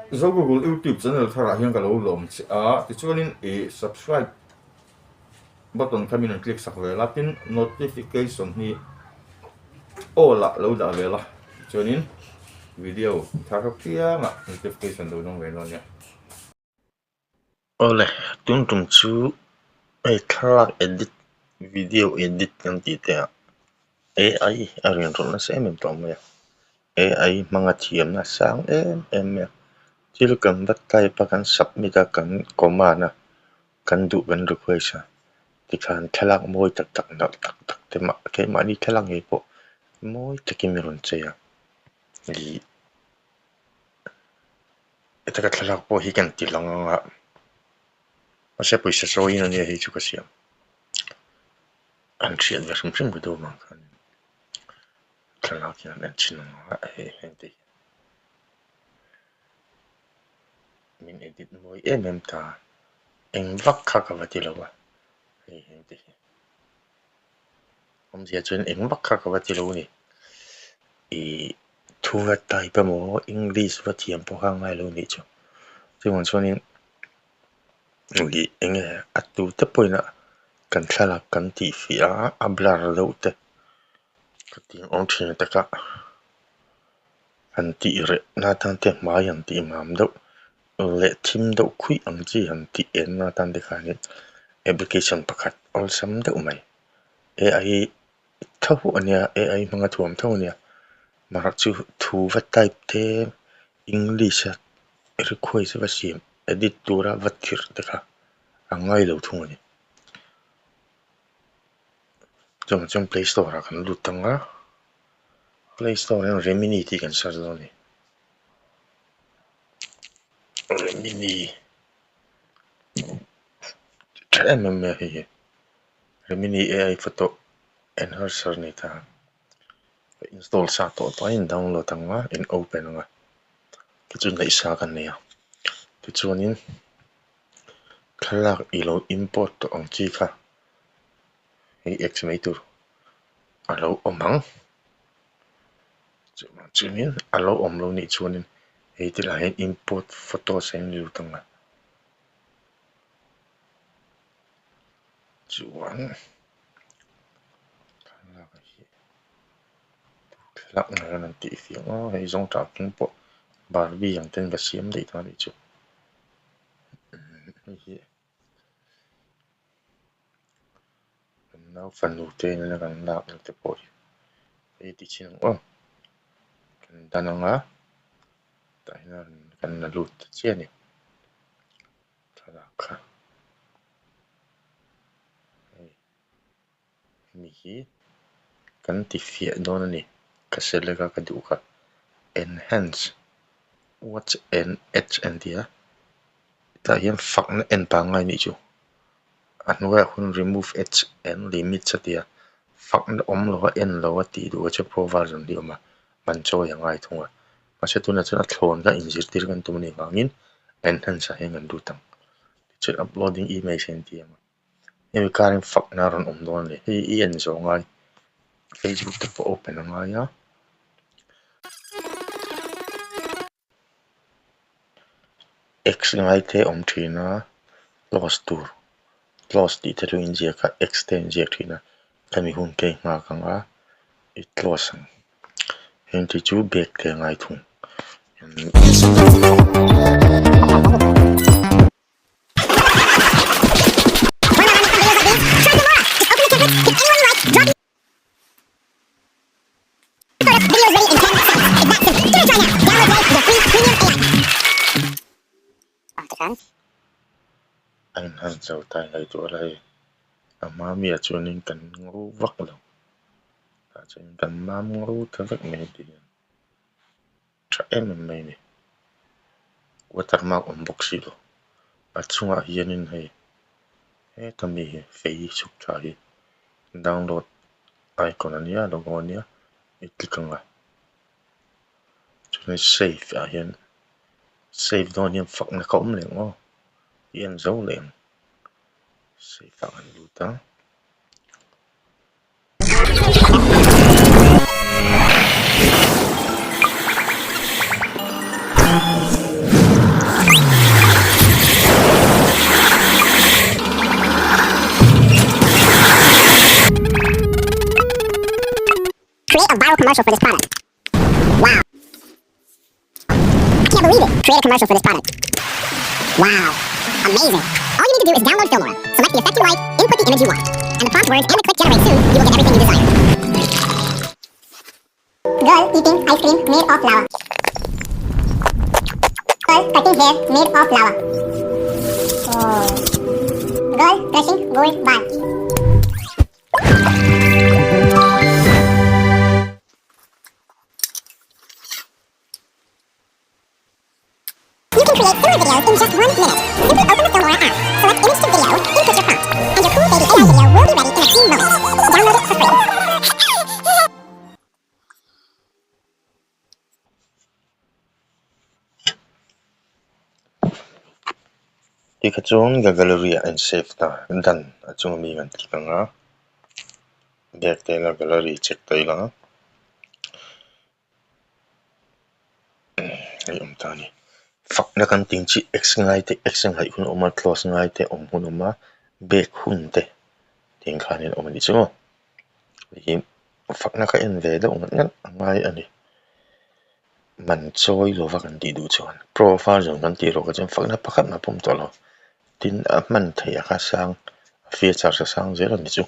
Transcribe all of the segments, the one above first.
Zo Google YouTube channel tharah hian ka lo lawm che a, tichuanin ih subscribe button kha min rawn click sak vel a, tin notification hi all ah lo dah vel a, tichuanin video thar apiangah notification lo dawng ve dawn nia. Awle, tun tum chu hei thlalak edit video edit kan tih te ah AI a rawn rawlh nasa em em tawh mai a, AI hmanga thiamna a sang em em mai a, thil kan va type a kan submit a kan command a kan duh kan request a tikhan thlalak mawi tak tak nalh tak tak te mah keimahni thlalak ngei pawh mawi takin a rawn chei a ih. Heta ka thlalak pawh hi kan ti lang ang a, mahse pawisa chawiin ania hei chu ka siam. An hriat ve hrim hrim ka duh avang khan thlalak hian an en thin ang a hei heng te hi min edit mawi em em ta eng vak kha ka va ti lo a hei heng te hi awmzia chuan eng vak kha ka va ti lo a ni ih. Thu va type emaw English va thiam pawh kha a ngai lo nih chu. Chuvang chuanin ih eng nge a tute pawhin a kan thlalak kan tih fiah a a blur deuh te ka tih awm thin taka han tih reh na atan te hmai han tih mam deuh leh thim deuh khuih ang chi han tih en na atan te khanin application pakhat awlsam deuh mai AI Tho a nia AI hmanga thuam tho a nia mahse chu thu va type te english a request va siam edit tura va tirh te kha a ngai lo thung a ni. Chuvang chuan play store ah kan lut ang a play store ah hian remini tih kan search dawn a ni remini tha em em mai a hei hi. Remini AI photo enhancer a ni ta. Ka install sa tawh tawh a in download ang a in open ang a tichuan neih sa ka nei a tichuanin thlalak i lo import tawh ang chi kha hei x mai tur a lo awm ang chuanin a lo awm lo nih chuanin hei ti lai hian import photos a in lut ang a. Chuan thlalak hi thlalak nge an tih fiah ang a hei zawng tah kawng pawh barbie ang ten ka siam daih ta anih chu hei hi kan nau fanu te nena kan lak na te pawh hi hei ti chin ang aw kan dan ang a tah hian kan la lut ta chiah a ni. Thlalak kha hei hemi hi kan ti fiah dawn a ni ka select a ka duh kha enhance watch and ads an ti a tah hian fakna en pangngai anih chu a hnuaiah hun remove ads and limits a ti a fakna awm lo a en lo a tih duh a chu pro version hi a awm a man chawi a ngai thung a mahse tunah chuan a thlawn kha inzirtir kan tum anih vangin enhance ah hian kan lut ang tichuan uploading image hi an ti ang a hemi karin fakna a rawn awm dawn a ni hei i en zawh ngai facebook te pawh open a ngai a. X ngai te awm thin a close tur close tih te chu inziak a x te inziak thin a khami hun te nghak ang a i close ang heng te chu bag te a ngai thung. A inhan zo ta ngaihtuah la hei a hma mi ah chuanin kan ngo vak lo tah chuan kan mam ngo ta vek mai tih hian tha em em mai a ni watermark awm bawk si lo a chungah hianin hei heta mi hi fei chhuk tha hi download icon a nia logo a nia i click ang a chuanin save ah hian save dawn hian fakna kha awm leh ang aw i en zo leh ang save ah kan lut a. commercial for this product. Wow! I can't believe it! Create a commercial for this product. Wow! Amazing! All you need to do is download Filmora, select the effect you like, input the image you want, and the prompt words and the click generate soon, you will get everything you desire. Girl eating ice cream made of lava. Girl cutting hair made of lava. Oh. Girl crushing gold bar. You can create similar videos in just one minute. Simply open the Filmora app, select image to video, input your prompt, and your cool baby AI video will be ready in a few moments. Download it for free. Tikha chuan ka gallery ah in save ta dan a chunga mi kan click ang a back te ila gallery check ta ila hei awm ta a ni fakna kan tih ang chi x ngai te x a ngaih hun a awm a close ngai te awm hun a awm a back hun te tiang khanin a awm a nih chu maw hei fakna ka en ve deuh ngat ngat a ngai a ni man chawi lova kan tih duh chuan pro version kan tih erawh kha chuan fakna pakhat mah pawm tawh lo tin a hman theih a kha sang a features a sang zel a ni chu.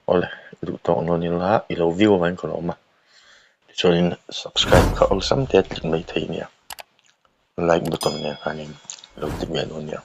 Awle duh tawk nawn ila i lo view avangin ka lo awm a tichuanin subscribe kha awlsam te a tling mai thei nia like button nen khanin lo ti ve dawn nia.